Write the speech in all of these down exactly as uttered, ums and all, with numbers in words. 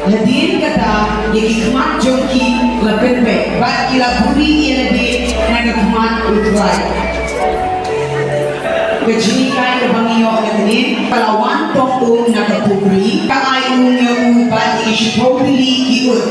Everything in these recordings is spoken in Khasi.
Hadien kata, ïa ki khmat jong ki la pynbeit, bad ki la buhrieh ïa lade na ka khmat U Trai. Ka jinghikai kaba ngi ïoh na kane, ka la wan tong um na ka pukri, ka ai um ïa u bad ïa ki shiphew tylli ki ut.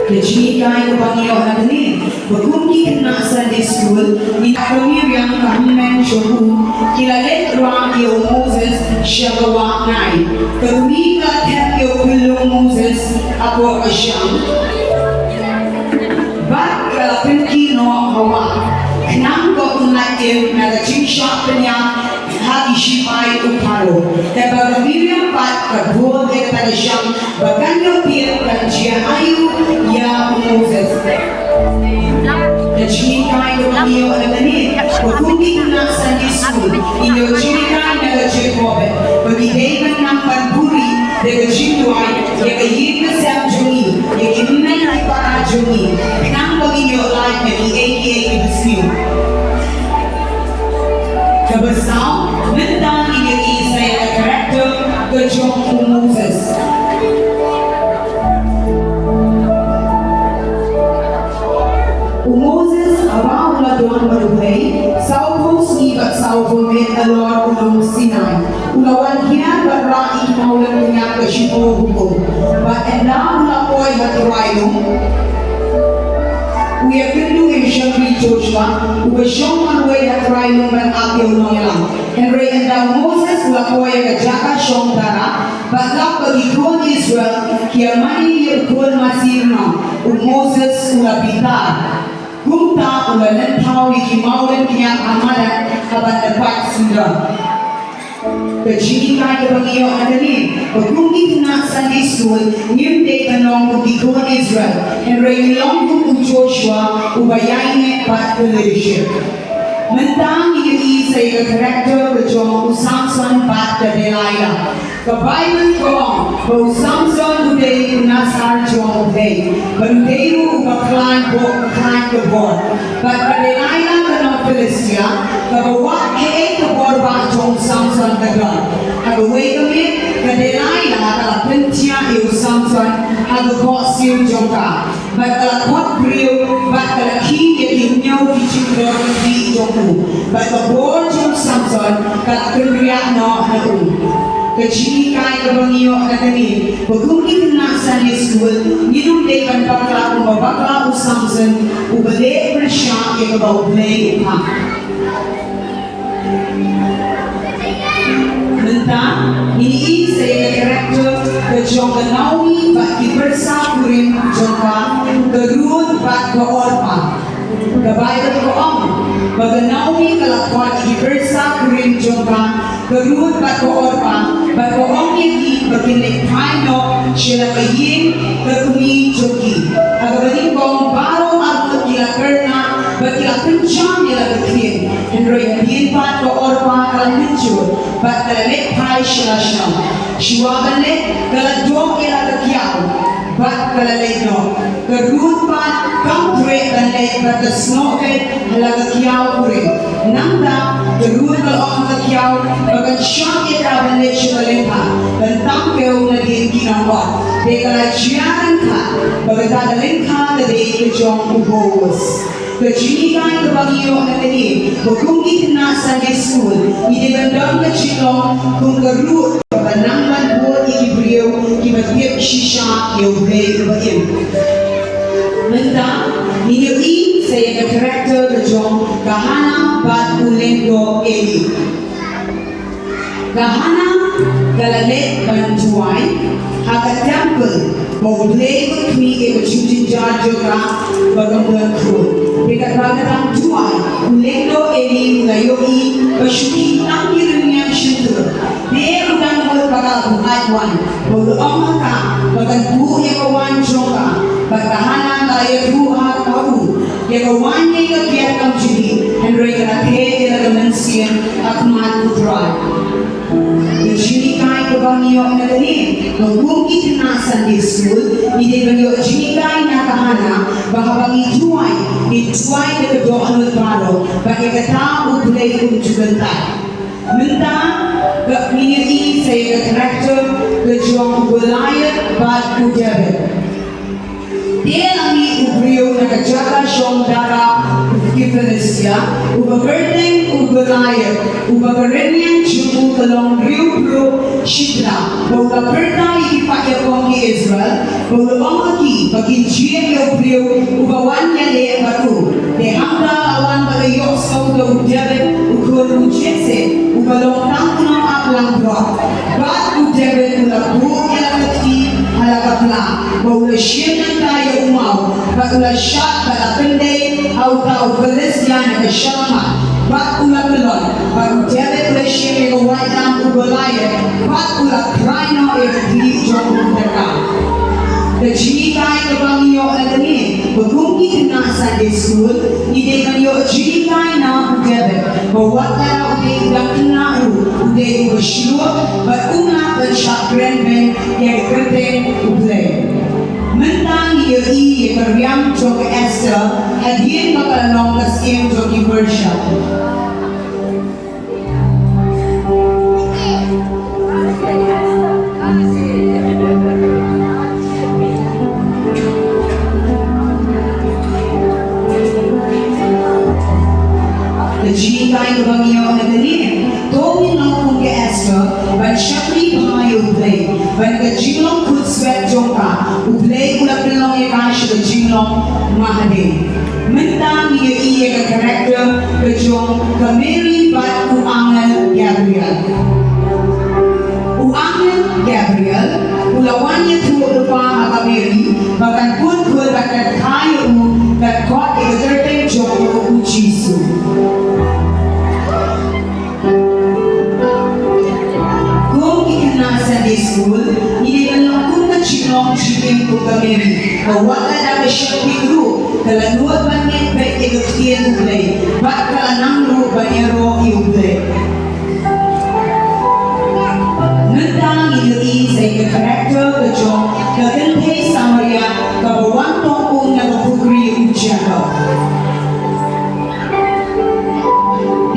Ka jinghikai kaba ngi ïoh na kane, ba kum ki khynnah Sunday school, ngi ïa ka miriang ka hynmen jong u, ki la leit rah ïa u Moses sha ka wah ngai. Ka kmie ka la thep ïa u khyllung Moses hapoh ka shang, bad ka la pynkhih noh ha wah, khnang ba un lait im na ka jingshah pynïap ha ki shipai u Pharaoh. Te ba ka miriang pat ka bud ïa kata ka shang, ba kan ïoh tip kan jia aiu ïa u Moses. Ka jinghikai kaba ngi ïoh na kane, ba kum ki khynnah Sunday school, ngi ïoh jinghikai na ka jingkyrpad, ba ngi dei ban nang ban buhrieh da ka jingduwai ïa ka ïing ka sem jong ngi, ïa ki hynmen ki para jong ngi, khnang ba ngin ïoh lait na kiei kiei kiba sniew. Kaba saw, mynta ngin ïa i sa ïa ka character ka jong u Moses. U Moses haba u la don bad u Blei sawphew sngi bad sawphew miet halor u lum Sinai, u la wan hiar bad rah ïa ki mawlynngat ka shiphew hukum. Bad ynda u la poi ha trai lum, u ïakynduh ïa u shakri Joshua, uba shong marwei ha trai lum ban ap ïa u nongïalam. Hynrei ynda u Moses u la poi ha ka jaka shong dara, bad lap ba ki khun Israel ki ïa mane ïa u khun masi rnong, u Moses u la bitar. Kumta u la lynthaw ïa ki mawlynngat ha madan, ha ban da pait sngewdon. Ka jinghikai kaba ngi ïoh na kane, ba kum ki khynnah Sunday school, ngim dei ban long kum ki khun Israel, hynrei ngi long kum u Joshua, uba ïaineh bad ka leadership. Mynta ngin ïa i sa ïa ka character ka jong u Samson bad ka Delilah. Ka Baibl ka ong ba u Samson u dei u Nazar jong U Blei, bad u dei ruh uba khlaiñ bor, khlaiñ ka bor. Bad ka Delilah ka nong Philistia, kaba wad kaei ka bor ba jong u Samson ka don. Ha kawei ka miet, ka Delilah ka la pynthiah ïa u Samson ha ka khohsiew jong ka. Bad ka la khot briew, bad ka la khih ïa ki hynñiew ki jingdor ki jong u. Bad ka bor jong u Samson ka la kynriah noh na u. Ka jinghikai kaba ngi ïoh na kane, ba kum ki khynnah Sunday school, ngin ym dei ban bakla kumba bakla u Samson, uba leh pyrshah ïa kaba U Blei u khang. Mynta ngin ïa i sa ïa ka character ka jong ka Naomi bad ki pyrsa kurim jong ka, ka Ruth bad ka Orpah. Ka Baibl ka ong ba ka Naomi ka la khot ïa ki pyrsa kurim jong ka, ka Ruth bad ka Orpah, bad ka ong ïa ki ba kin leit phai noh sha la ka ïing ka kmie jong ki. Ha kaba nyngkong baroh arngut ki la kyrnah bad ki la pynjam ïa la ka ktien. Hynrei hadien pat ka Orpah ka la mynjur bad ka la leit phai sha la shnong. Shuwa ban leit ka la doh ïa la ka kiaw bad ka la leit noh. Ka Ruth pat kam treh ban leit bad ka snoh beit ha la ka kiaw kurim. Nangta ka Ruth ka la ong ha ka kiaw ba kan shah ïa ka ban leit sha ka lyngkha ban tam kew nadien ki nongbud. Te ka la jia ryngkat ba kata ka lyngkha ka dei ka jong u Boaz. Ka jinghikai kaba ngi ïoh na kane, ba kum ki khynnah Sunday school, ngi dei ban don ka jinglong kum ka Ruth, kaba nang ban bud ïa ki briew kiba tip shisha ïa U Blei uba im. Mynta ngin ïa i sa ïa ka character ka jong ka Hannah bad u lyngdoh Eli. Ka Hannah ka la leit ban duwai ha ka temple ba U Blei u khmih ïa ka jingjynjar jong ka ba kam don khuid. Te katba ka dang duwai, u lyngdoh Eli u la ïohi ba shu khih tang ki rynïeng shyntur. Te u dang mut ba ka la buaid waiñ, ba u la ong ha ka ba kan buh ïa ka waiñ jong ka. Bad ka Hannah ka la ïathuh ha u ïa ka waiñ ïa ka kiad kam jong ngi, hynrei ka la theh ïa la ka mynsiem ha khmat U Trai. Ka jinghikai kaba ngi ïoh na kane, ba kum ki khynnah Sunday school, ngi dei ban ïoh jinghikai na ka Hannah, ba haba ngi duwai, ngi Duwai da ka dohnud baroh, bad ïa kata U Blei un ju kyntait. Mynta, ka, ngin ïohi sa ïa ka character ka jong u Goliath bad u David. Te la mih u briew na ka jaka shong dara ki Philistia, uba kyrteng u Goliath, uba ka rynïeng jong u ka long hynriewphew shitla, bad u la pyrta ïa ki paid ïakhun ki Israel, bad u la ong ha ki ba kin jied ïa u briew uba wan ïaleh bad u. Te hangta la wan bad la ïohsngew da u David u khun u Jesse, uba long tang u nongap langbrot. Bad u David u la buh ïa la ka kti ha la ka pla, bad u la shim nangta ïa u maw, bad u la shad bad la pyndei ha uta u Philistia na ka shyllangmat. Bad u la kyllon, bad u David u la shim ïa ka waitlam u Goliath, bad u la khrai noh ïa ka khlieh jong u da ka. Ka jinghikai kaba ngi ïoh na kane, ba kum ki khynnah Sunday School, ngi dei ban ïoh jinghikai na u David, ba wat la u dei u dang khynnah ruh, u dei uba shlur, bad um lah ban shah kren beiñ ïa ka kyrteng U Blei. Mynta ngi ïohi ïa ka riam jong ka Esther, hadien ba ka la long ka syiem jong ki Persia. Ka jinghikai kaba ngi ïoh na kane, to ngin long kum ka Esther, ban shakri bha ïa U Blei, ban ka jinglong khutswet jong ka, U Blei u la pynlong ïa ka sha ka jinglong mahadei. Mynta ngi ïohi ïa ka character ka jong ka Mary bad u angel Gabriel. U angel Gabriel u la wan ïathuh lypa ha ka Mary ba kan pun khun bad kan kha ïa u, kan khot ïa ka kyrteng jong u U Jisu. Kum ki khynnah Sunday School, ngi dei ban long kum ka jinglong jingim kum ka Mary, ka wat la da ka sheptieng ruh, ka la nud ban ngeit beit ïa ka ktien U Blei, bad ka la nang ruh ban ïaroh ïa U Blei. Mynta ngi ïohi sa ïa ka character ka jong ka kynthei Samaria kaba wan tong um na ka pukri u Jakob.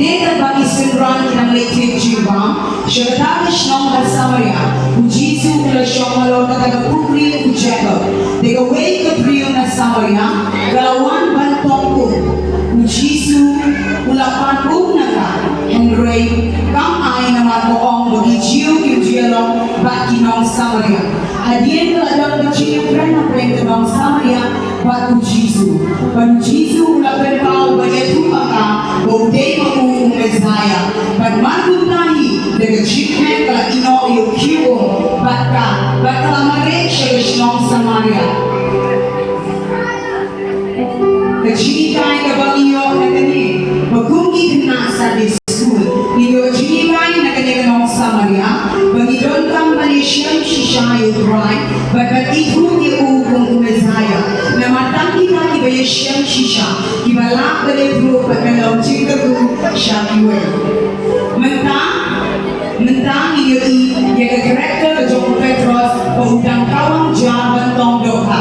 Te katba ki synran ki dang leit thied jingbam sha kata ka shnong ka Samaria, U Jisu u la shong halor kata ka pukri u Jakob. Te kawei ka briew na Samaria ka la wan ban tong um. U Jisu u la pan um na ka, hynrei kam ai, namar ka ong ba ki Jiw kim ju ïalong bad ki nong Samaria. Hadien ka la don ka jingïakren hapdeng ka nong Samaria bad U Jisu. Bad U Jisu u la pynpaw bad ïathuh ha ka ba u dei ma u u Messaïah. Bad mar kumta hi, da ka jingkmen ka la ïehnoh ïa u khiew um bad ka, bad ka la mareh sha ka shnong Samaria. Ka jinghikai kaba ngi ïoh na kane, ba kum ki khynnah Sunday School, ngi ïoh jinghikai na kane ka nong Samaria, ba ngi donkam ban ïashem shisha ïa U Trai, bad ban ithuh ïa u kum u Messaïah. Namar tang kita kiba ïashem shisha, kiba lah ban ïathuh bad ban long jingkyrkhu sha kiwei. Mynta, mynta ngi ïohi ïa ka character ka jong u Petros, ba u dang kawang ja ban tong dohkha.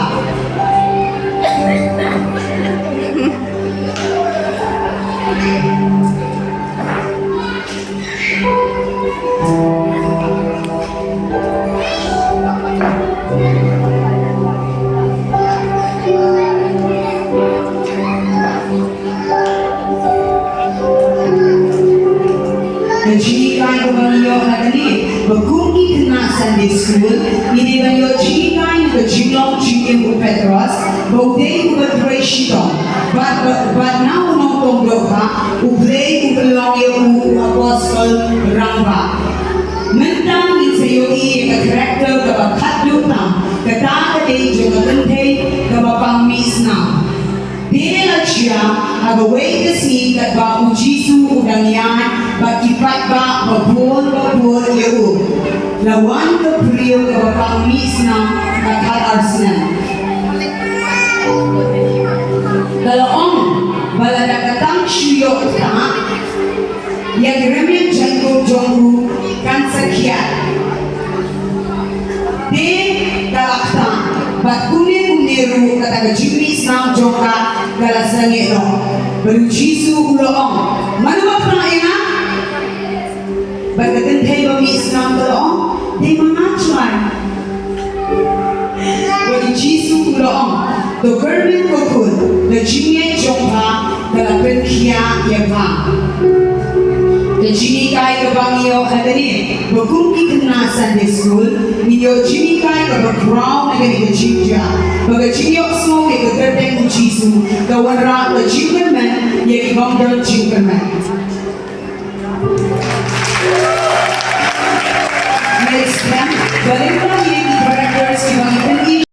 Ka jinghikai kaba ngi ïoh na kane, ba kum ki khynnah Sunday School, ngi dei ban ïoh jinghikai na ka jinglong jingim u Petros, ba u dei uba trei shitom. Bad, bad, bad na u nongtong dohkha, U Blei u pynlong ïa u u apostol rangbah. Mynta ngin sa ïohi ïa ka character kaba khatduh tam, kata ka dei jong ka kynthei kaba pang mih snam. Te la jia ha kawei ka sngi katba U Jisu u dang ïaid bad ki paidbah babun babun ïa u, la wan ka briew kaba pang mih snam ka khatar snem. Ka la ong ba lada ka tang shu ïoh ktah ïa ki rmiang jaiñkup jong u kan sa khiah. Te ka la ktah bad kumne kumne Ruh kata ka jingmih snam jong ka ka la sangeh noh. Bad u Jisu u la ong, mano ba phah ïa nga? Bad ka kynthei ba mih snam ka la ong, dei ma nga, Trai. Bad u Jisu u la ong, to kyrmen ko khun, ka jingngeit jong pha ka la pynkhiah ïa pha. Ka jinghikai kaba ngi ïoh ha kane, ba kum ki khynnah Sunday School, ngi ïoh jinghikai kaba khraw na kane ka jingjia. Ba ka jingïohsngew ïa ka kyrteng u Jisu ka wanrah ka jingkyrmen ïa ki bym don jingkyrmen. Next one, ba lyngba ïa